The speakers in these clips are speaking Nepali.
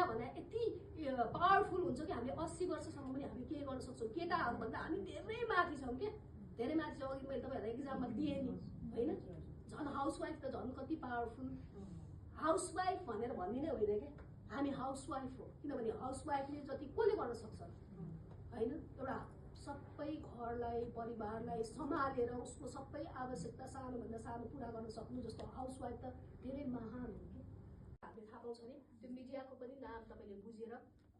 भने यति पावरफुल हुन्छ कि हामीले 80 वर्षसम्म पनि हामी के गर्न सक्छौँ। केटाहरूभन्दा हामी धेरै माथि छौँ के, धेरै माथि छौँ। अघि मैले तपाईँहरूलाई इक्जाम्पल दिएँ नि होइन, झन् हाउसवाइफ त झन् कति पावरफुल। हाउसवाइफ भनेर भन्दिनँ होइन क्या, हामी हाउसवाइफ हो, किनभने हाउसवाइफले जति कसले गर्न सक्छ होइन। एउटा सबै घरलाई परिवारलाई सम्हालेर उसको सबै आवश्यकता सानोभन्दा सानो पुरा गर्न सक्नु जस्तो हाउसवाइफ त धेरै महान हो कि। हामीले थाहा पाउँछ नि त्यो मिडियाको पनि नाम तपाईँले बुझेर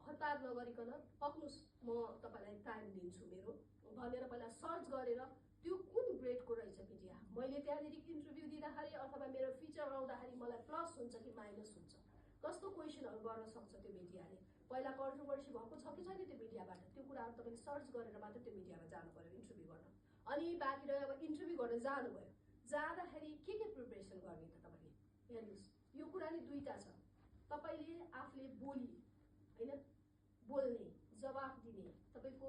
हतार नगरिकन पक्नुहोस्, म तपाईँलाई टाइम दिन्छु मेरो भनेर पहिला सर्च गरेर त्यो कुन ग्रेडको रहेछ मिडिया, मैले त्यहाँनिर इन्टरभ्यू दिँदाखेरि अथवा मेरो फिचर आउँदाखेरि मलाई प्लस हुन्छ कि माइनस हुन्छ, कस्तो क्वेसनहरू गर्न सक्छ त्यो मिडियाले, पहिला कन्ट्रोभर्सी भएको छ कि छैन त्यो मिडियाबाट, त्यो कुराहरू तपाईँले सर्च गरेर मात्र त्यो मिडियामा जानु पर्यो इन्टरभ्यू गर्न। अनि बाँकी रह्यो अब इन्टरभ्यू गर्न जानुभयो, जाँदाखेरि के प्रिपरेसन गर्ने त तपाईँले हेर्नुहोस्। यो कुरा नि दुईटा छ, तपाईँले आफूले बोली होइन बोल्ने, जवाफ दिने, तपाईँको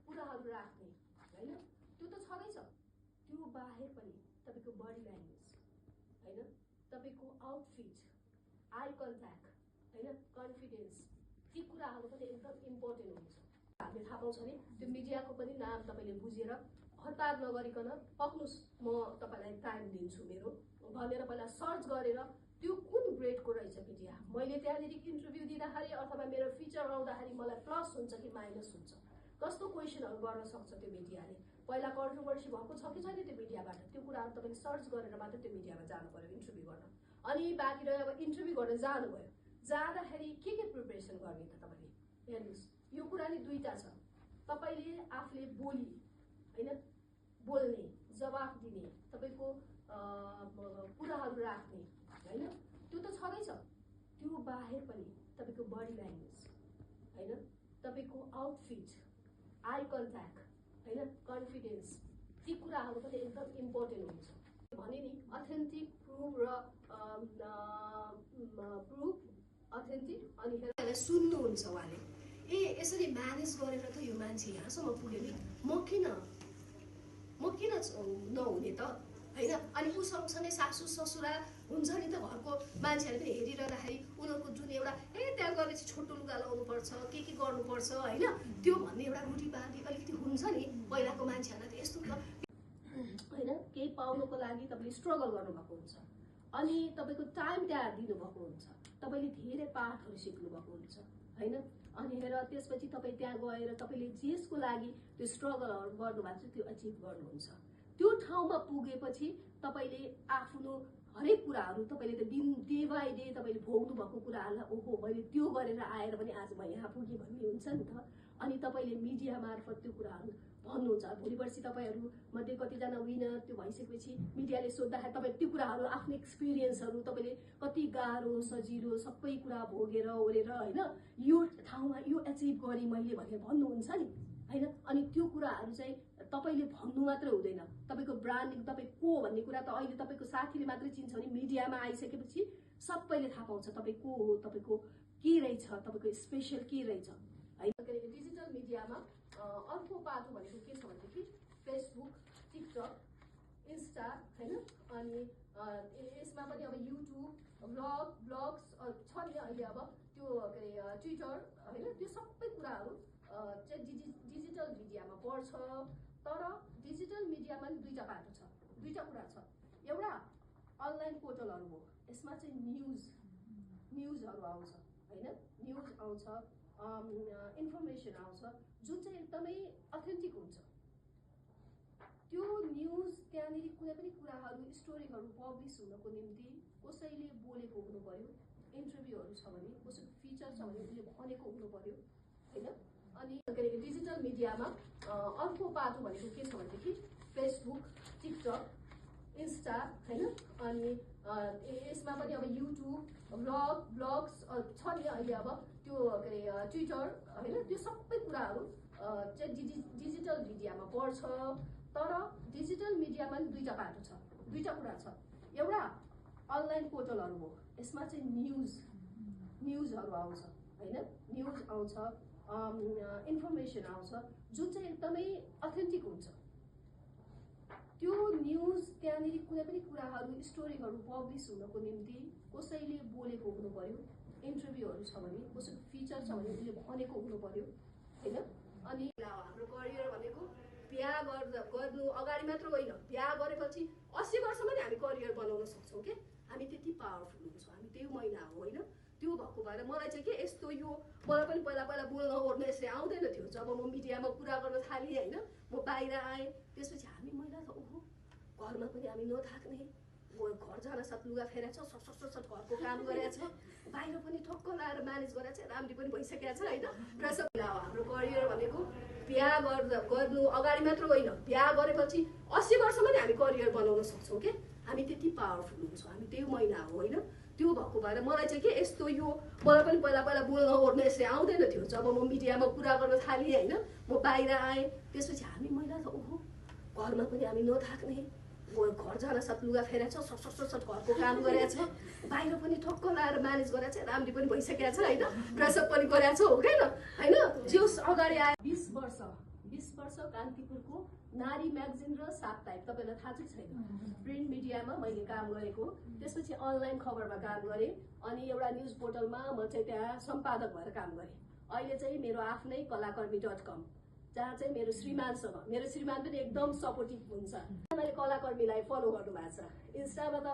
कुराहरू राख्ने होइन, त्यो त छँदैछ। त्यो बाहेक पनि तपाईँको बडी ल्याङ्ग्वेज होइन, तपाईँको आउटफिट, आई कन्ट्याक्ट होइन, कन्फिडेन्स, ती कुराहरू पनि एकदम इम्पोर्टेन्ट हुन्छ। हामीले थाहा पाउँछ नि त्यो मिडियाको पनि नाम तपाईँले बुझेर हतार नगरिकन पक्नुहोस्, म तपाईँलाई टाइम दिन्छु मेरो भनेर पहिला सर्च गरेर त्यो कुन ग्रेडको रहेछ मिडिया, मैले त्यहाँनिर इन्टरभ्यू दिँदाखेरि अथवा मेरो फिचर आउँदाखेरि मलाई प्लस हुन्छ कि माइनस हुन्छ, कस्तो क्वेसनहरू गर्न सक्छ त्यो मिडियाले, पहिला कन्ट्रोभर्सी भएको छ कि छैन त्यो मिडियाबाट, त्यो कुराहरू तपाईँले सर्च गरेर मात्र त्यो मिडियामा जानु पर्यो इन्टरभ्यू गर्न। अनि बाँकी रह्यो अब इन्टरभ्यू गर्न जानुभयो, जाँदाखेरि के प्रिपरेसन गर्ने त तपाईँले हेर्नुहोस्। यो कुरा नि दुईटा छ, तपाईँले आफूले बोली होइन बोल्ने, जवाफ दिने, तपाईँको कुराहरू राख्ने होइन, त्यो त छँदैछ। त्यो बाहेक पनि तपाईँको बडी ल्याङ्ग्वेज होइन, तपाईँको आउटफिट, आई कन्ट्याक्ट होइन, कन्फिडेन्स, ती कुराहरू पनि एकदम इम्पोर्टेन्ट हुन्छ। भने नि अथेन्टिक प्रुफ र प्रुफ अथेन्टिक अनि यसलाई सुन्नुहुन्छ उहाँले, ए यसरी म्यानेज गरेर त यो मान्छे यहाँसम्म पुग्यो नि, म किन नहुने त होइन। अनि ऊ सँगसँगै सासू ससुरा हुन्छ नि त, घरको मान्छेहरू पनि हेरिरहँदाखेरि उनीहरूको जुन एउटा त्यहाँ गएपछि छोटो लुगा लाउनुपर्छ के गर्नुपर्छ होइन, त्यो भन्ने एउटा रुढीवादी अलिकति हुन्छ नि पहिलाको मान्छेहरूलाई त यस्तो त होइन। केही पाउनको लागि तपाईँले स्ट्रगल गर्नुभएको हुन्छ, अनि तपाईँको टाइम त्यहाँ दिनुभएको हुन्छ, तपाईँले धेरै पाठहरू सिक्नुभएको हुन्छ होइन। अनि हेर त्यसपछि तपाईँ त्यहाँ गएर तपाईँले जेसको लागि त्यो स्ट्रगलहरू गर्नुभएको छ त्यो अचिभ गर्नुहुन्छ। त्यो ठाउँमा पुगेपछि तपाईँले आफ्नो हरेक कुराहरू तपाईँले त डे बाई डे तपाईँले भोग्नु भएको कुराहरूलाई ओहो मैले त्यो गरेर आएर पनि आज म यहाँ पुगेँ भन्ने हुन्छ नि त। अनि तपाईँले मिडिया मार्फत त्यो कुराहरू भन्नुहुन्छ। भोलि पर्सि तपाईँहरू मध्ये कतिजना विनर त्यो भइसकेपछि मिडियाले सोद्धाखेरि तपाईँ त्यो कुराहरू आफ्नो एक्सपिरियन्सहरू तपाईँले कति गाह्रो सजिलो सबै कुरा भोगेर ओरेर होइन यो ठाउँमा यो एचिभ गरेँ मैले भनेर भन्नुहुन्छ नि होइन। अनि त्यो कुराहरू चाहिँ तपाईँले भन्नु मात्रै हुँदैन, तपाईँको ब्रान्डिङ तपाईँ को भन्ने कुरा त अहिले तपाईँको साथीले मात्रै चिन्छ भने मिडियामा आइसकेपछि सबैले थाहा पाउँछ तपाईँ को हो, तपाईँको के रहेछ, तपाईँको स्पेसल के रहेछ होइन। डिजिटल मिडियामा अर्को पाटो भनेको के छ भनेदेखि फेसबुक, टिकटक, इन्स्टा होइन, अनि यसमा पनि अब युट्युब, ब्लग्स छ नि अहिले, अब त्यो के अरे ट्विटर होइन, त्यो सबै कुराहरू चाहिँ डिजिटल मिडियामा पर्छ। तर डिजिटल मिडियामा पनि दुईटा पाटो छ, दुईटा कुरा छ। एउटा अनलाइन पोर्टलहरू हो, यसमा चाहिँ न्युजहरू आउँछ होइन, न्युज आउँछ, इन्फर्मेसन आउँछ जुन चाहिँ एकदमै अथेन्टिक हुन्छ। त्यो न्युज त्यहाँनिर कुनै पनि कुराहरू स्टोरीहरू पब्लिस हुनको निम्ति कसैले बोलेको हुनु पर्यो, इन्टरभ्यूहरू छ भने कसैको फिचर छ भने उसले भनेको हुनु पर्यो होइन। अनि डिजिटल मिडियामा अर्को पाटो भनेको के छ भनेदेखि फेसबुक, टिकटक, इन्स्टा होइन, अनि यसमा पनि अब युट्युब, ब्लग्स छ नि अहिले, अब त्यो के अरे ट्विटर होइन, त्यो सबै कुराहरू चाहिँ डिजिटल मिडियामा पर्छ। तर डिजिटल मिडियामा पनि दुईटा पाटो छ, दुईटा कुरा छ। एउटा अनलाइन पोर्टलहरू हो, यसमा चाहिँ न्युजहरू आउँछ होइन, न्युज आउँछ, इन्फर्मेसन आउँछ जुन चाहिँ एकदमै अथेन्टिक हुन्छ। त्यो न्युज त्यहाँनिर कुनै पनि कुराहरू स्टोरीहरू पब्लिस हुनको निम्ति कसैले बोलेको हुनु पर्यो, इन्टरभ्यूहरू गुणहरू छ भने, कसैको फिचर छ भने उसले भनेको हुनु पर्यो होइन। अनि हाम्रो करियर भनेको बिहा गर्नु अगाडि मात्र होइन, बिहा गरेपछि 80 वर्षमा नि हामी करियर बनाउन सक्छौँ के। हामी त्यति पावरफुल हुन्छौँ, हामी त्यो महिला हो होइन। त्यो भएको भएर मलाई चाहिँ के यस्तो यो मलाई पनि पहिला बोल्न ओर्न यसरी आउँदैन थियो। जब म मिडियामा कुरा गर्न थालेँ होइन, म बाहिर आएँ, त्यसपछि हामी महिला त ओहो घरमा पनि हामी नथाक्ने, घर जान साथ लुगा फेरेछ, सट घरको काम गरेछ, बाहिर पनि ठक्क लाएर म्यानेज गरेछ, राम्री पनि भइसकेको छ होइन। र सबैलाई हाम्रो करियर भनेको बिहा गर्नु अगाडि मात्र होइन, बिहा गरेपछि 80 वर्षमा नि हामी करियर बनाउन सक्छौँ के। हामी त्यति पावरफुल हुन्छौँ, हामी त्यो महिला हो होइन। त्यो भएको भएर मलाई चाहिँ के यस्तो यो मलाई पनि पहिला बोल्न ओर्न यसरी आउँदैन थियो। जब म मिडियामा कुरा गर्न थालेँ होइन, म बाहिर आएँ, त्यसपछि हामी महिला त ओहो घरमा पनि हामी नथाक्ने, घर जान साथ लुगा फेरेछ, सट घरको काम गरेछ, बाहिर पनि ठक्क लाएर म्यानेज गरेछ, राम्री पनि भइसकेको छ होइन। प्रसव पनि गरेछ हो क्या होइन। जोस अगाडि आयो 20 वर्ष कान्तिपुरको नारी म्यागजिन र साप्ताहिक, तपाईँलाई थाहा चाहिँ छैन, प्रिन्ट मिडियामा मैले काम गरेको। त्यसपछि अनलाइन खबरमा काम गरेँ, अनि एउटा न्युज पोर्टलमा म चाहिँ त्यहाँ सम्पादक भएर काम गरेँ। अहिले चाहिँ मेरो आफ्नै कलाकर्मी.com, जहाँ चाहिँ मेरो श्रीमानसँग, मेरो श्रीमान पनि एकदम सपोर्टिभ हुन्छ। मैले कलाकर्मीलाई फलो गर्नु भएको छ इन्स्टामा त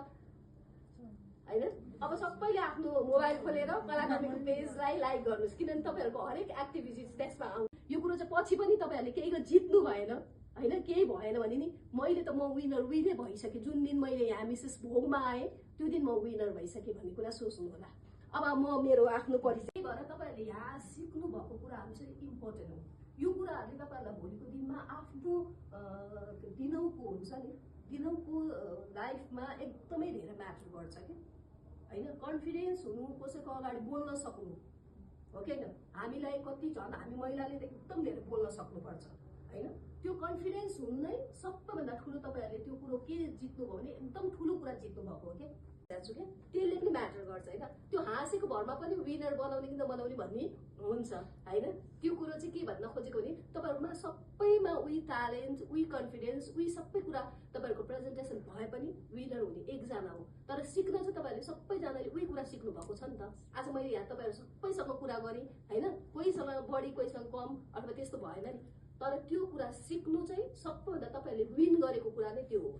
होइन। अब सबैले आफ्नो मोबाइल खोलेर कलाकर्मीको पेजलाई लाइक गर्नुहोस्, किनभने तपाईँहरूको हरेक एक्टिभिटिज त्यसमा आउँछ। यो कुरो चाहिँ पछि पनि तपाईँहरूले केही जित्नु भएन होइन, केही भएन भने नि मैले त म विनै भइसकेँ। जुन दिन मैले यहाँ मिसेस भोगमा आएँ त्यो दिन म विनर भइसकेँ भन्ने कुरा सोच्नु होला। अब म मेरो आफ्नो परिचय भएर तपाईँहरूले यहाँ सिक्नु भएको कुराहरू चाहिँ इम्पोर्टेन्ट हो। यो कुराहरूले तपाईँहरूलाई भोलिको दिनमा आफ्नो दिनौको हुन्छ नि, दिनौको लाइफमा एकदमै धेरै म्याटर गर्छ कि होइन। कन्फिडेन्स हुनु, कसैको अगाडि बोल्न सक्नु हो कि होइन। हामीलाई कति झन् हामी महिलाले त एकदम धेरै बोल्न सक्नुपर्छ होइन। त्यो कन्फिडेन्स हुनु नै सबैभन्दा ठुलो, तपाईँहरूले त्यो कुरो के जित्नु भयो भने एकदम ठुलो कुरा जित्नु भएको हो क्या। त्यसले पनि म्याटर गर्छ होइन। त्यो हाँसेको भरमा पनि विनर बनाउने कि नबनाउने भन्ने हुन्छ होइन। त्यो कुरो चाहिँ के भन्न खोजेको भने तपाईँहरूमा सबैमा उही ट्यालेन्ट, उही कन्फिडेन्स, उही सबै कुरा तपाईँहरूको प्रेजेन्टेसन भए पनि विनर हुने एकजना हो। तर सिक्न चाहिँ तपाईँहरूले सबैजनाले उही कुरा सिक्नु भएको छ नि त। आज मैले यहाँ तपाईँहरू सबैसँग कुरा गरेँ होइन, कोहीसँग बढी कोहीसँग कम अथवा त्यस्तो भएन नि, तर त्यो कुरा सिक्नु चाहिँ सबैभन्दा तपाईँहरूले विन गरेको कुरा नै त्यो हो।